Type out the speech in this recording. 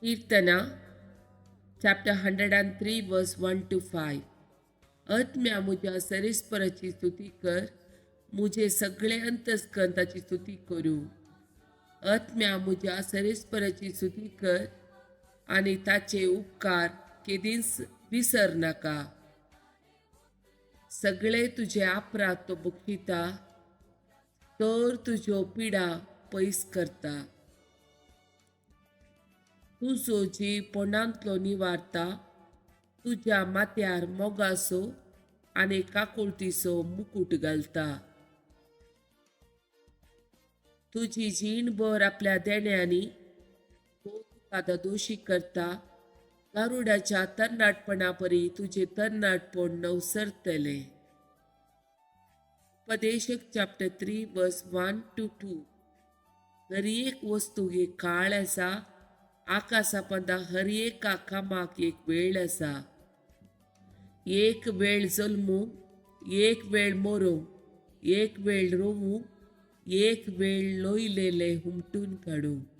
Keerthana chapter 103 verse 1 to 5. आत्म्या म्हज्या सरेस्पराची स्तुती कर, म्हजें सगळें अंतस्करण ताची स्तुती करूं. आत्म्या म्हज्या सरेस्पराची स्तुती कर आनी ताचे उपकार केदींच विसर नाका. सगळे तुजे अपराध तो बक्षिता, तर तुज्यो पिडा पयस करता. तुजो जीव पोंडांतलो निवारता, तुज्या माथ्यार मोगाचो आनी काकुळतीचो मुकूट घालता. तुजी जीणभर आपल्या देण्यांनी तो तुका दोशी करता. गारुडाच्या तरणाटपणा परी तुजें तरणाटपण नवसरतलें. उपदेशक chapter 3 verse 1 to 2. हर एक वस्तूक एक काळ आसा, आकाशा पोंदा हर एका कामाक एक वेळ आसा. एक वेळ जल्मूंक, एक वेळ मरूंक, एक वेळ रोवूंक, एक वेळ लोयलेले हुमटून काडूंक.